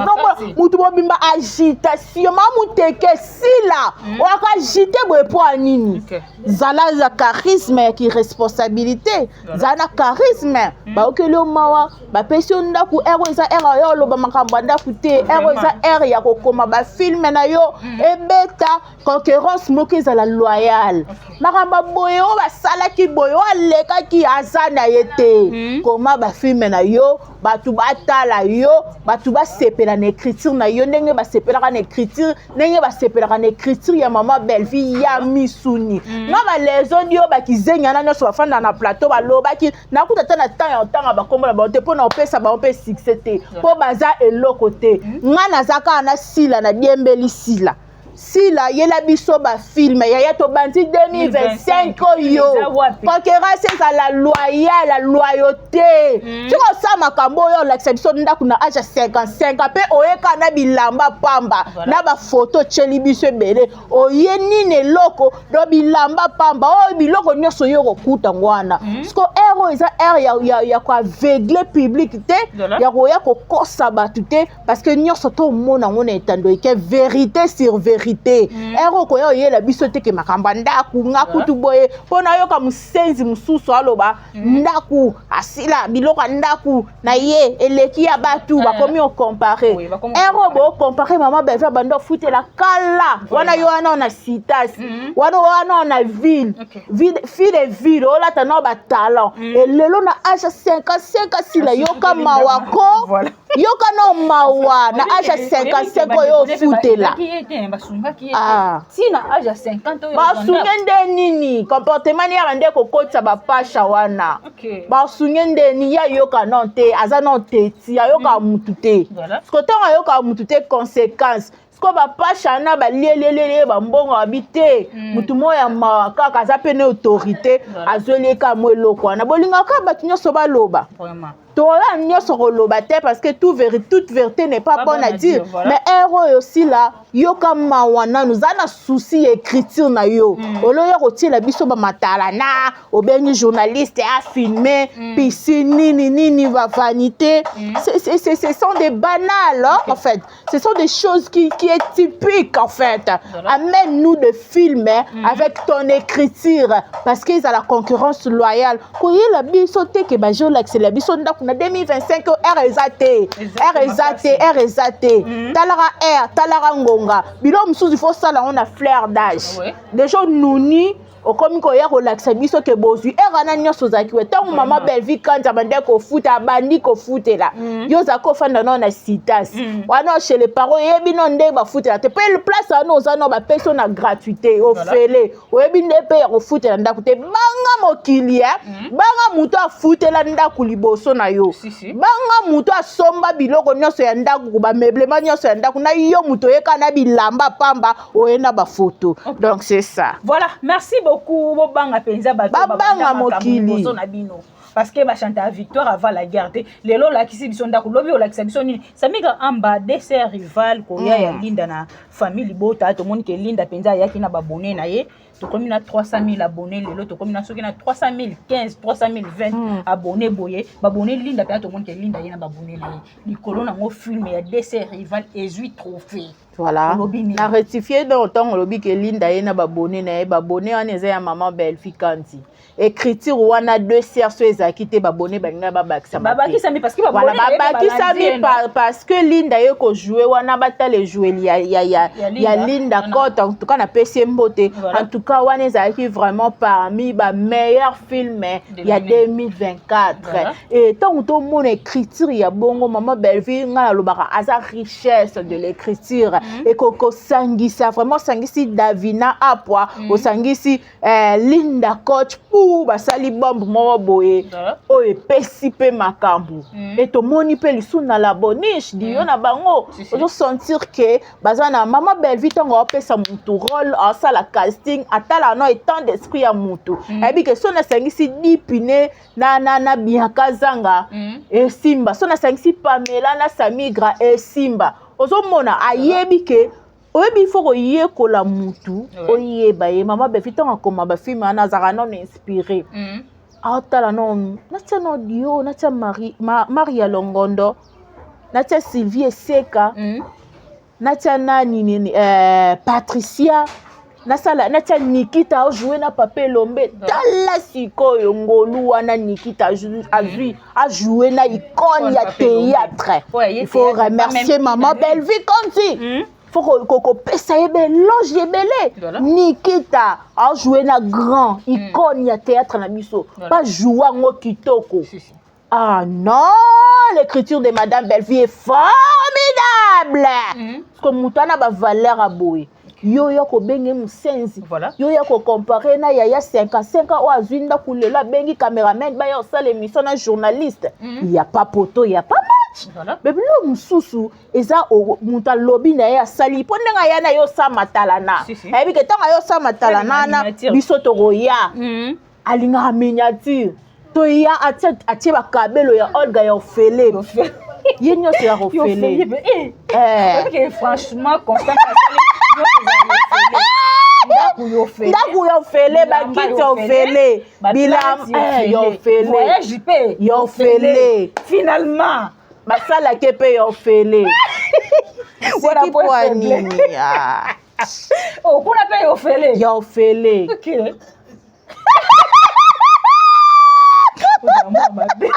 Motu mobimba agitation, ma moteke Sila oyaka agité boye mpo ya nini? Zala ya charisme ya Ki responsabilité, zala na charisme. Bayokeli yo mawa, bapesi yo ndako. Heure oyo eza heure ya oloba makambo ya ndako te. Heure oyo eza heure ya kokoma ba film na yo ebeta concurrence moko ezala loyale. Makambo ya boye oyo basalaki boye, oyo alekaki aza na ye te. Koma ba film na yo, bato batala yo, bato basepela na écriture na yo, ndenge basepelaka na écriture, ndenge basepelaka na écriture ya mama Bellevie ya misuni. Nga balezo dio bakizengana nyonso bafanda na plateau, balobaki nakuta ata na temps ya otanga bakombo na bango te, mpo na opesa bango mpe succès te, mpo baza eloko te. Nga naza kaka na Sila, na diembeli Sila. Sila, yela biso ba film yaya. Tobandi 2025 oyo, concurrence ezala loyale, la loyauté. Soki osala makambo oyo, olakisa biso ndako na age ya 55 mpe oyeka na bilamba pamba na ba photo otyeli biso ebele, oye nini eloko do bilamba pamba oyo, biloko nyonso oyo okokuta yango wana. Siko heure oyo eza heure ya ko aveugler public te, ya koya kokosa bato te, parce que nyonso tomona yango na etando eke vérité sur vérité. Heure oyo koya oyela biso te ke makambo ya ndako, nga kutu boye mpo nayoka mosenzi mosusu aloba ndako asila, biloko ya ndako na ye eleki ya bato. Bakomi o comparer. Heure oyo boo comparer mama Bellevie, abanda ofutela kala wana, yo wana na citas wana, wana na ville, fille de ville, olata na ba talon. Elelo na age ya 55, asila, yoka mawa ko, yoka no mawa na age ya 55 oyo ofutela. Basunge nde nini? Comportement ni yaka nde kokotisa bapasha wana. Basunge nde nini? Ye ayoka non te, aza non teti, ayokaka mutu te. Parce que ntango ayokaka mutu te, conséquence sikoyo bapasha na balielielielie bambongo babi te. Mutu moko ya mawa kaka aza mpe na autorité, azweli ye kaka mwa eloko wana. Bolingaka bato nyonso baloba, tokoya nyonso koloba te, parce que toute vérité n'est pas bonne à dire. Mais heure oyo, Sila, yoka mawa nanu, za na souci ya écriture na yo. Oloya kotiela biso bamatala na obengi journaliste a filmer piscine nini nini, va vanité. Ce sont des banales, hein, en fait ce sont des choses qui est typique en fait. Amène-nous de films avec ton écriture, parce qu'ils ont la concurrence loyale. Koyela biso te ke bazolakisela biso ndako na 2025. Heure eza te, heure eza te, heure eza te. Talaka heure, talaka ngonga. Biloko mosusu ifo osala yango na fleur d'âge. Déjà nuni okomi koya kolakisa biso ke bozwi heure wana nyonso ozalaki we ntango mama Bellevie Kanza abandi kofuta, abandi kofutela, yo ozalaki kofanda nao na citas wana chez les parents. Oyebi no ndenge bafutela te, mpe place wana oza nao bapesi yo na gratuité, ofele. Oyebi nde mpe ya kofutela ndako te. Banga mokili e, banga moto afutela ndako liboso na yo, banga moto asomba biloko nyonso ya ndako, ba ameublement nyonso ya ndako na yo. Moto oyeka na bilamba pamba, oye na ba photo. Donc c'est ça. Voilà, merci beaucoup. Bobanga mpenza bato. Babanga mokili. Liboso na bino, parce que bachanta victoire avant la guerre te. Lelo olakisi biso ndako, lobi olakisa biso nini? Samika amba dessert rival koya ya Linda na famille libota. Tomoni ke Linda mpenza ayaki na babone na ye. Tokomi na 300 000 abonné lelo, tokomi na soki na 300 015, 300 020 abonné boye. Babone Linda mpenza, tomoni ke Linda ye na babone na ye likolo nango, film ya dessert rival ezwi trophée. Voilà, na rectifier. Donc ntango olobi ke Linda ye na babone na ye, babone wana eza ya mama Bellevie Kandi. Écriture wana, deux sœurs, so ezalaki te, babone balingai babakisama. Babakisami parce que voilà, babakisami parce que Linda ye ko jouer wana, batala ejoueli ya Linda Cote. En tout cas napesi ye mbote. En tout cas wana ezalaki vraiment parmi ba meilleur film ya 2024. Et ntango tomona écriture ya bongo, mama Bellevie, ngai nalobaka aza richesse de l'écriture. Ekokosangisa vraiment, osangisi Davina Apwa, osangisi Linda Coach pu basali bombe moko boye oyo epesi mpe makambo. E tomoni mpe lisusu na la boniche diyo na bango, ozo sentir ke baza na mama Bellevie. Ntango aopesa mutu rôle, aosala casting, atala no état d'esprit ya mutu. Ayebi ke so nasangisi Dipine na Bianca Zanga, esimba. So nasangisi Pamela na Samigra, esimba. Ozomona ayebi ke oyebi, il faut koyekola mutu, oyeba ye. Mama Bellevie, ntango akoma ba film wana, azalaka nano inspiré. Aotala no, natia no dio, natia Maria Longondo, natia Sylvie Eseka, natia nani nini, Patricia. Nasala natia Nikita ajoue na Papa Elombe. Tala sikoyo ngolu wana Nikita azwi ajoue na icône ya théâtre. Il faut remercier maman Bellevue comme si faut kopesa ye baéloge ebele. Nikita ajoue na grand icône ya théâtre na biso, bajoue yango kitoko. Ah non, l'écriture de Madame Bellevue est formidable. Parce que moto wana bavaleur aboye, yo ya kobenge mosenzi, yo ya kocomparer na yaya 55 oyo azwi ndako lelo, abengi cameraman baya osala émission na journaliste. Ya pas poto, ya pas match. Mais biloko mosusu eza moto alobi na ye, asali mpo ndenge aya na ye osala matalana. Ayebi ke ntango aye osala matalana wana, biso tokoya. Alingaka miniature, toya atie bakabelo ya Olga ya ofele, ye nyonso ya kofele. Franchement, Constant, ndako ya ofele, bakiti ya ofele, bilamba ya ofele, ya ofele. Finalement basalaki mpe ya ofele. Seki po nini? Kuna mpe ya ofele. Ya ofele. Mabe,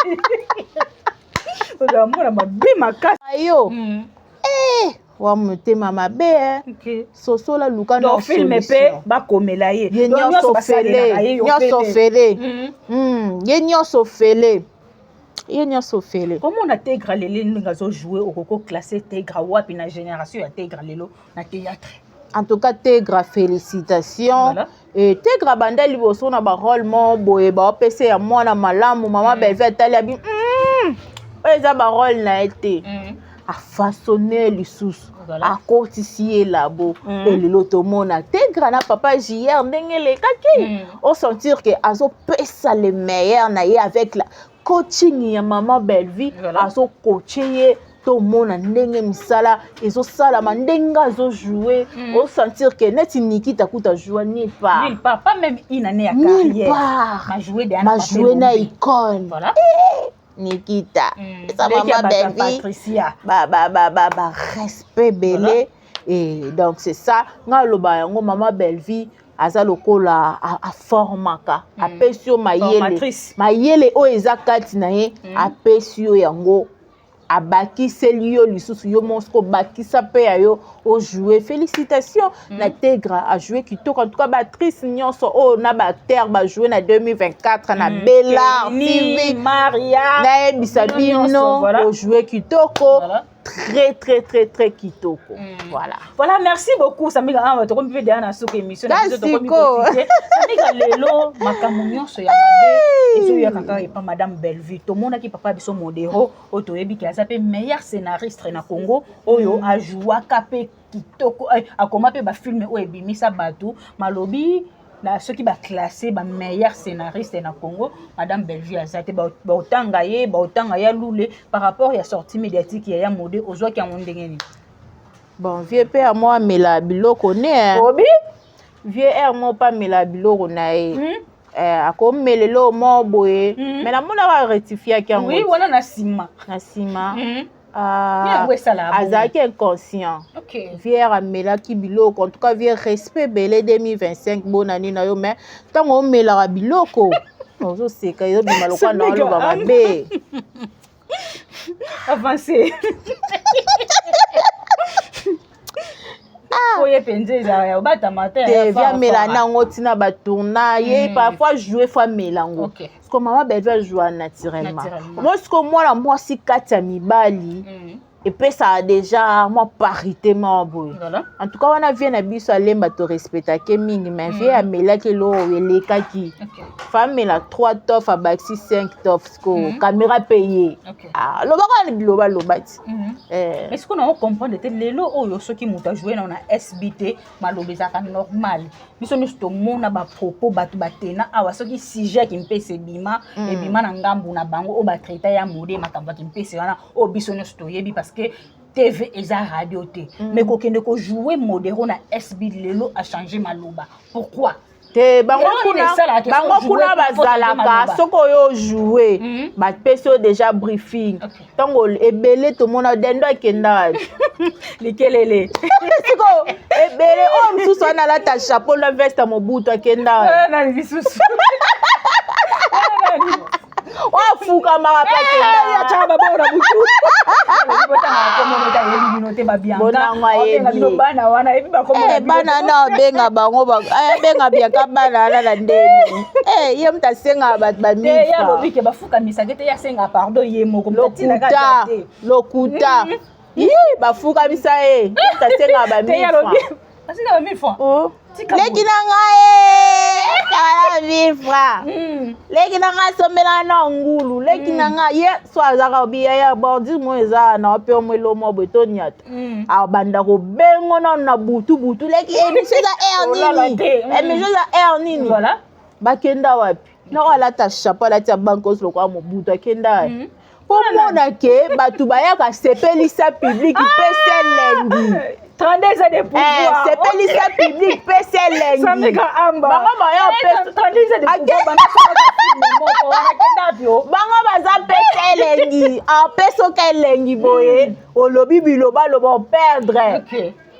ozala mabe makasi. Yo wa motema mabe, sosola, luka. Na film mpe bakomela ye. Ye nyonso ofele, nyonso ofele, ye nyonso ofele, ye nyonso ofele. Komona Tegra lelo ndenge azojoue, okoki oclasser Tegra wapi na génération ya Tegra lelo na théâtre? En tout cas, Tegra, félicitations. E Tegra banda liboso na barole mo boye baopesa ya mwana malamu, mama Bellevue atali abi oyo eza barole na ye te, afaçonne lisusu, akotisi ye labo. Elelo tomona Tegra na papa JR ndenge elekaki, osentir ke azopesa le meilleur na ye avec la coaching ya mama Bellevue. Azocoacher ye, tomona ndenge misala ezosalama, ndenge azojoue, osentir ke neti Nikita kuta joue nulle part. Nulle part, pas même une année ya nulle carrière. Part. Bajoue deya na bajoue na Papa Elombe. Icône. Nikita, eza Leki ya mama bato ya Bellevue. Patricia. Ba respect ebele. Et donc c'est ça nga aloba yango, mama Bellevue aza lokola aformaka, apesi yo mayele. Formatrice. Mayele oyo eza kati na ye, apesi yo yango, abakiseli yo lisusu, yo moko obakisa mpe ya yo ojoue. Félicitation na Tegra, ajoue kitoko. En tout cas, baactrice nyonso oyo na baacteur bajoue na 2024 na Belar Kenny, TV, Maria, nayebisa bino nyonso, bino, ojoue kitoko. Très très très très kitoko, voilà. Voilà, merci beaucoup Samika. Awa tokomi mpe deya na suka émission na biso, tokomi Kasiko. kofite. Samika, lelo makambo nyonso ya mabe ezoya kaka epa madame Bellevue. Tomonaki papa biso Modero oyo toyebi ke aza mpe meilleur scénariste na Congo, oyo ajouaka mpe kitoko, akoma mpe bafilme oyo ebimisa bato malobi na soki baclasse bameilleur scénariste na Congo, madame Bellevue aza te. Baotanga ye, baotanga ya lule par rapport ya sortie médiatique ya Mode, ozwaki yango ndenge nini? Bon, vieux mpe ya mwa amela biloko ne. Obi. Vieux air mo mpe amela biloko na ye. Akomela eloko moko boye, mais namonaka rectifiaki yango. Oui, wana na nsima. Na nsima. Nini yango esalaka bongo? Azalaki inconscient. Vieux amelaki biloko. En tout cas, vieux, respect ebele. 2025, bonani na yo, mais ntango omelaka biloko, ozoseka, ezobima lokwa na oloba mabe. Avancé oye mpenza ezala ya obatama te. Te, vieux amela nango ntina batourna ye. Parfois joue fo amela yango. Parce que mama Bellevue ajoua naturellement. Naturellement. Moi siko mwana mwasi kati ya mibali, epesaka déjà mwa parité moko boye. En tout cas, wana vieux na biso alemba, torespectake mingi, mais vieux amelaki eloko elekaki. Fa amela 3 tof, abakisi 5 tof, siko caméra mpe ye. Alobaka biloba loba ti. Mais sikoyo nango comprendre te, lelo oyo soki moto ajoue nao na SB te, maloba ezalaka normal. Biso nyonso tomona bapropos bato batena awa, soki sujet ya Kimpese ebima, ebima na ngambu na bango oyo batraita ya Mode, makambo ya Kimpese wana oyo biso nyonso toyebi, parce que TV eza radio te. Mais kokende kojoue Modero na SB lelo, achange maloba, pourquoi? Te, bango kuna, bango kuna bazalaka, soki oyo ojoue, bapesi oyo déjà briefing. Ntango ebele tomona dendo akenda wapi. Likelele. Sikoyo ebele oyo mosusu wana alata chapeau na veste ya Mobutu, akenda? Nani lisusu? Oyo afukamaka mpe akenda? Atyaka babao na butu. Botanga komona te, ayebi bino te, babianka. Bonango ayebi. Bino bana wana ayebi bakomona. Eh, bana wana abenga bango, abenga Bianka bana wana na ndeni. Eh, ye moto asengaka bato ba te ye alobi 1000. Ke bafukamisaki te, ye asenga pardon ye moko. Moto atinaka Lokuta. aza te. Lokuta. Yi bafukamisa ye, ye moto asengaka ba Te ye 1000 alobi francs. asenga ba 1000 francs. Oh. Tika. Leki na ngai kala 1000 francs. Leki na ngai asombelaka na ngulu. Leki na ngai ye so azaka obi yaya bordure mo eza na mpe omo elomo boye toniata. Abanda kobengo nano na butu butu: "Leki, émission eza heure Olala nini?" te. "Émission eza heure nini?" Bakenda wapi? Na oyo alata chapeau, alati ya bankosi lokola Mobutu, akenda wapi? Mpo mona ke bato bayaka sepelisa public, pesa elengi. 32 ans de pouvoir. Sepelisa public, pesa elengi. Samika Amba. Bango baya pesa 32 ans de pouvoir, banda salaka film moko wana, kenda wapi o? Bango baza pesa elengi, apesoka elengi boye, olobi bilobaloba, operdre.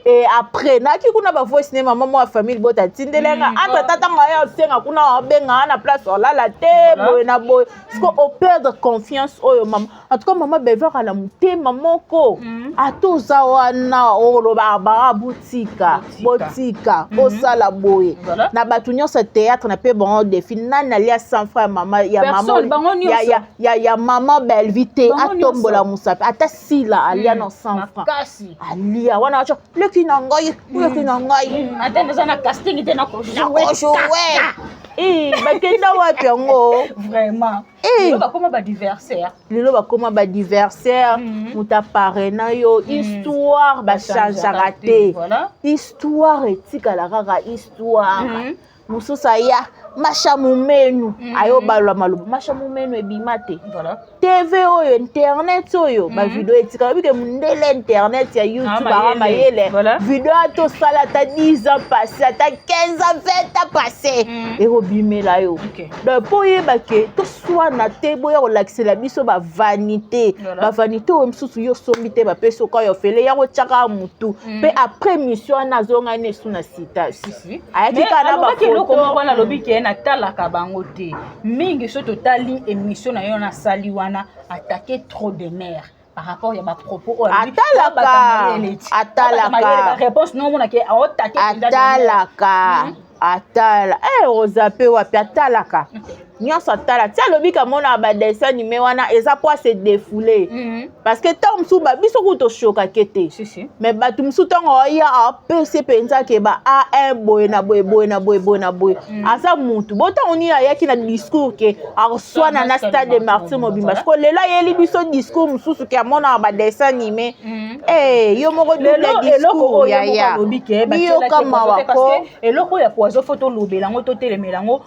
Et après naki kuna bavoice ne mama mwa famille bota atindelenga entre tata ntango aya osenga kuna, obenga na place olala te. Boye na boye parce que operdre confiance oyo mama. En tout cas, mama bevaka na motema moko. Ata oza wana, oloba baka botika, botika osala boye na bato nyonso ya théâtre na mpe bango défi. Nani alia 100 francs ya mama ya mama Personne, bango nyonso. ya mama Belvi te? Bango Atombola nyonso. mosapi. Ata Sila alia na 100 francs. Makasi. Alia wana atya leki na ngai, leki na ngai. Ata naza na casting te, nakojouer. Nakojouer. Bakenda wapi yango? Vraiment. Eh. Lelo bakoma badversaire. Lelo bakoma badversaire. Moto apare na yo histoire bachangeaka te. Histoire etikala kaka histoire. Mosusu aya masha momenu, ayobalola maloba masha momenu ebima te. TV oyo, internet oyo, bavideo etikala. Obike mondele internet ya YouTube aka mayele. mayele. Video ata osala ata 10 ans passé, ata 15 ans, 20 ans passé, ekobimela yo. Donc mpo oyeba ke toswana te, boya kolakisela biso bavanité. Bavanité oyo mosusu yo osombi te, bapesi oka yo ofele ya kotiaka mutu. Mpe après mission wana, azongani na esu na citation, ayaki kaka na Alobaki eloko moko wana. bafoto. Alobi ke natalaka bango te mingi. So totali émission na yo nasali wana, attaquer trop de mare par rapport ya bapropos oyo alobi. Atalaka. Atalaka. Baréponse nomona ke aotake. Atalaka, atala. Oza mpe wapi? Atalaka nyonso, atala ti alobi kamona badessin animé wana eza po ase défoule, parce que ntango mosusu babiso kutu toshokake te. Si, si. Mais bato mosusu, ntango oya apesi mpenza ke ba a1 boye na boye, boye na boye, boye na boye, aza mutu bo. Ntango nini ayaki na discours ke akoswana na Stade de Martyr mobimba? Siko lelo ayeli biso discours mosusu ke amonaka badessin animé. Yo moko double Lelo eloko discours. oyo ye moko Yaya, alobi ke miyoka mawa ko. Eloko oyo ya poison, fo tolobela yango, totelemela yango.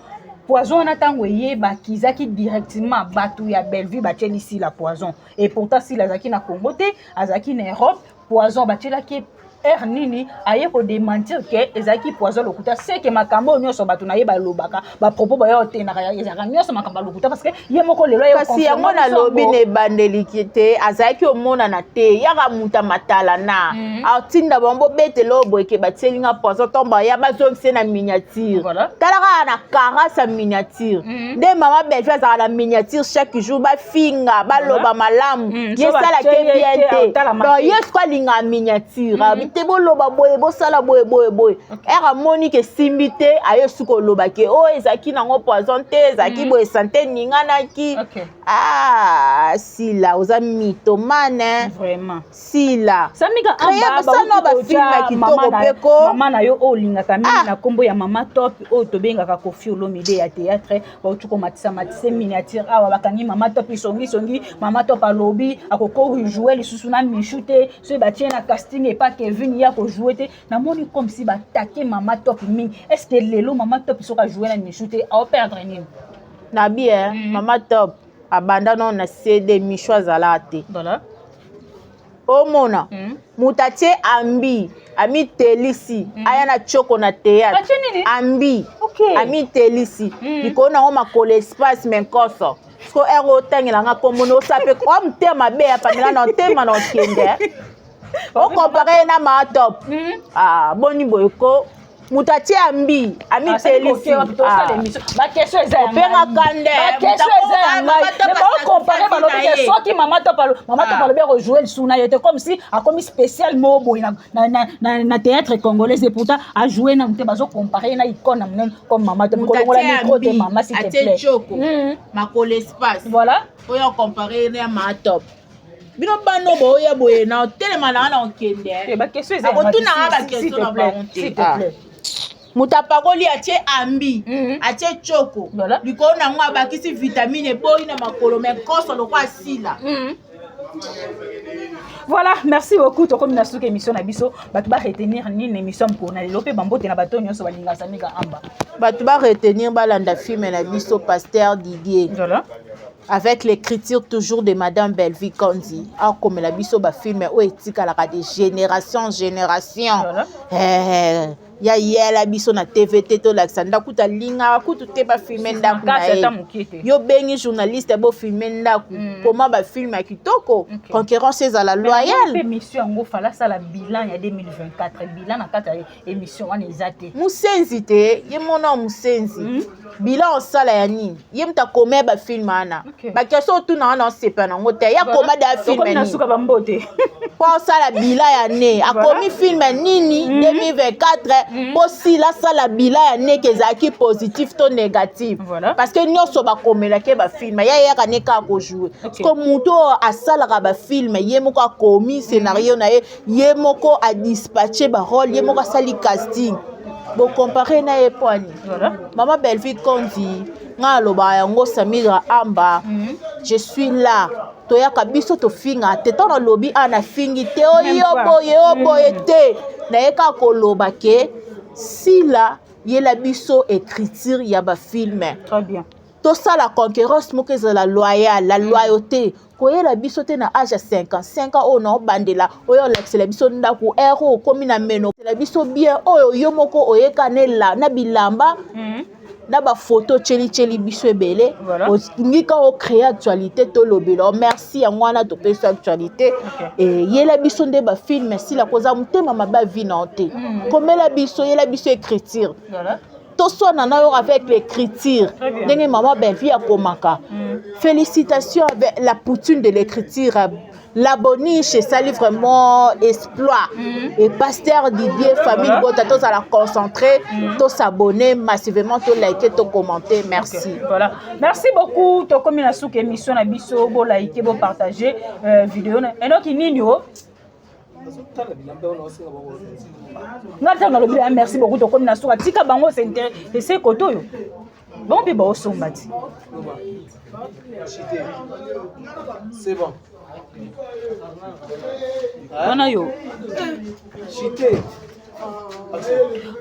Poison wana, ntango eyebaki, ezaki directement bato ya Bellevue batieli Sila poison. Et pourtant Sila azalaki na Congo te, azalaki na Europe. Poison batielaki heure nini aye kodémentir ke ezalaki poison? Lokuta. Seke makambo oyo nyonso bato na ye balobaka, bapropos bayo otendaka, ezalaka nyonso makambo ya lokuta, parce que ye moko lelo aye Kasi yango nalobi na ebandeliki te, azalaki omonana te, yaka moto matala na atinda bango bobetela oyo boye ke batielinga poison. Ntongo baya bazongisa ye na miniature. Tala kaka na karase ya miniature nde mama Belvi azalaka na miniature chaque jour, bafinga, baloba malamu, ye So esalaki batie ye bien te, te. aotalama Donc te. ye siko alingaka miniature, abi te boloba boye, bosala boye, boye, boye. Ere amoni ke esimbi te, aye suki oloba ke oyo ezalaki nango poison te, ezalaki boye, sante eninganaki. Ah, Sila oza mythomane. Vraiment. Sila. Samika. Créer basala bafilm ya kitoko mpe ko. Mama na yo oyo olingaka mingi na nkombo ya Mama Top, oyo tobengaka Kofi Olomide ya théâtre, bauti komatisa matise miniature awa, bakangi Mama Top songisongi. Mama Top alobi akoko jouer lisusu na Michu te soki batie na casting epa Kevin, ye akojouer te. Namoni comme si batake Mama Top mingi. Est ce que lelo Mama Top soki ajoue na Michu te, aoperdre nini? Na bien. Mama Top abanda nano na CD, Michu azalaka te. Omona moto atie ambi, amitelisi, aya na tioko na théâtre. Atie nini? Ambi. Amitelisi likolo nango makolo espace me nkoso. Siko ere otangelanga nkombo na osa mpe oa motema mabe ya Pamela na otema na okende. Okompare ye na Maatop. Ah, boni boye ko, moto atie ambi, amitelisi. Baquestion eza ya Opengaka nde. Baquestion eza ya ngai. Baocompare, balobi ke soki Mama Top alobi akojoue lisusu na ye te, comme si akomi spécial moko boye na théâtre congolaise, et pourtant ajoue nanu te. Bazocompare ye na icône na monene comme Mama Top. Kolongola micro te, mama, s'il te plaît. Choko makolo espace. Voilà. Oyo ocompare na Maatop, bino bano boya boye na otelema na wana, okende. Baquestion eza. Akotunanga baquestion na bango te. Moto apakoli, atie ambi, atie choko likolo nango, abakisi vitamine, eboyi na makolo, me nkoso lokwa asila. Voilà, merci beaucoup. Tokomi na suka émission na biso. Bato baretenir nini émission mokolo na lelo, mpe bambote na bato nyonso balinga Samika Amba? Bato baretenir, balanda film na biso Pasteur Didier. Avec l'écriture toujours de Madame Bellevue Kondi, akomela biso bafilm oyo etikalaka de génération en génération. Eh, ya yela biso na TV te, tolakisa ndako kutu, alingaka kutu te bafilme ndako na ye. Yo bengi journaliste, bofilme ndako, koma bafilm ya kitoko, concurrence ezala loyale. Émission yango fala asala bilan ya 2024. Bilan na kati ya émission wana eza te. Mosenzi te, ye mona mosenzi. Bilan osala ya nini? Ye moto akoma bafilm wana. Baquestion otuna wana, osepa nango te. Ya koma da film nini? Suka, bambote. Mpo osala bilan ya ne, akomi film nini 2024 mpo sila asala bilan ya neke ezalaki positif to négatif? Parce que nyonso bakomelaki bafilm, ya eyaka ne kaka kojoue. Parce que moto oyo asalaka bafilm, ye moko akomi scénario na ye, ye moko adispatche barole, ye moko asali casting, bocompare na ye po ani? Mama Bellevue Kondi, ngai alobaka yango, Samira Amba, je suis là. Toyaka biso, tofinga te. Ntango nalobi a nafingi te, oyo boye, oyo boye te. Naye kaka koloba ke sila yela biso écriture ya bafilm. Très bien. Tosala concurrence moko ezala loyale, la loyauté. Koyela biso te na age ya 55 ans oyo naobandela, oyo olakisela biso ndako ere oyo okomi na meno la biso bien, oyo yo moko oyeka na bilamba na bafoto, tyelitieli biso ebele. Olingi ka ocréer actualité, tolobela. Merci, yango wana topesi actualité. Yela biso nde bafilm. Esila koza motema mabe avi na yo te. Komela biso, yela biso écriture. Toswana na yo avec l'écriture, ndenge mama Bellevue akomaka. Félicitations avec la poutine de l'écriture, la boniche esali vraiment exploit. Et Pasteur Didier, famille bota, tozala concentré, tosabonner massivement, toliker, tocommenter. Merci. Okay. Voilà, merci beaucoup. Tokomi na suka émission na biso. Boliker, bopartager vidéo enoki nini o nga ntango nalobi ya merci beaucoup. Tokomi na suka, tika bango ese kote oyo, bango mpe baosomba ti. C'est bon. Wana yo. Chité.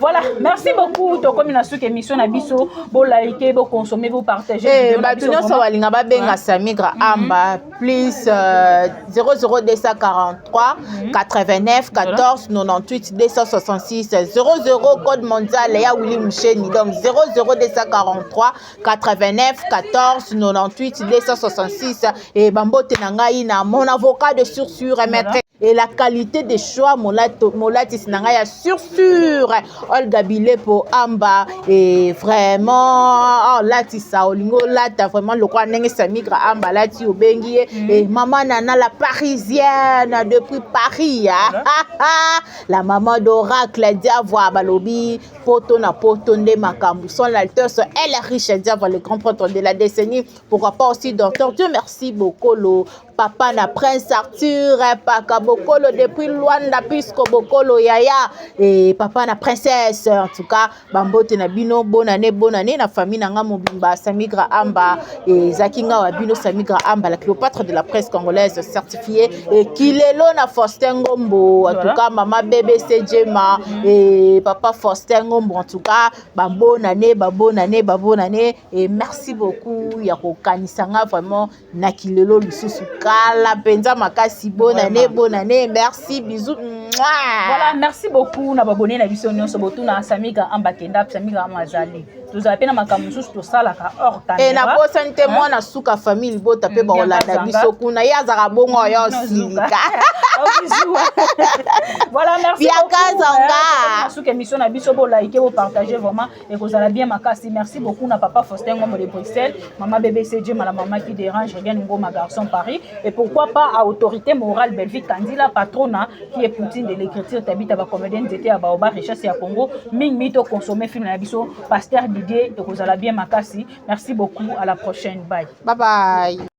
Voilà, merci beaucoup. Tokomi na suka émission na biso. Boliker, boconsommer, bopartager. Bato nyonso balinga babenga Samigra Amba, plus 00243 89 14 98 266 00, code mondial ya Willy Musheni. Donc 00243 89 14 98 266. Et bambote na ngai na mon avocat de sur maître et la qualité des choix, molatisi na ngai ya sur sur, Olga Bilepo Amba. Et vraiment olatisa, olingi olata vraiment lokola ndenge Samigra Amba alati, obengi ye. Et mama Nana la Parisienne depuis Paris, la maman d'oracle Diavoa, balobi poto na poto nde makambo, son altesse elle est riche, Diavoa, le grand prêtre de la décennie. Pourquoi pas aussi docteur Dieu merci Bokolo, papa na prince Arthur Paka Bokolo depuis Luanda, puisque Bokolo yaya et papa na princesse. En tout cas, bambote na bino, bonne année, bonne année na famille na nga mobimba. Samigra Amba ezaki nga wa bino, Samigra Amba, la Cléopâtre de la presse congolaise certifiée, et Kilelo na Faustin Ngombo. En tout cas, mama BBC Jema et papa Faustin Ngombo, en tout cas ba bonne année, ba bonne année, ba bonne année et merci beaucoup ya kokanisa nga vraiment na kilelo lisusu kala mpenza makasi. Bonne année, bonne année, merci, bisous. Voilà, merci beaucoup na babone na biso nyonso. Botuna Samika Amba kenda, Samika Amba azali. Tozala mpe na makambo mosusu tosalaka hors E caméra. nabosani te, mwana suka famille libota mpe bakolanda Bianca. biso kuna. Ye azalaka bongo, oyo osilika. Voilà, merci Bianca beaucoup. Zanga. Suka émission na biso, bolike, bopartage, vraiment ekozala bien makasi. Merci beaucoup na papa Faustin Ngombo de Bruxelles, mama BBC Jema, la mama qui dérange, Regan Ngoma, garçon Paris, et pourquoi pas à autorité morale Belvic Kandila, patrona qui est Poutine de l'écriture, Tabita, bacomédien nzete ya baoba, richesse ya Congo. Mingi mingi toconsommer film na biso Pasteur Didier, ekozala bien makasi. Merci beaucoup, à la prochaine, bye. Bye bye.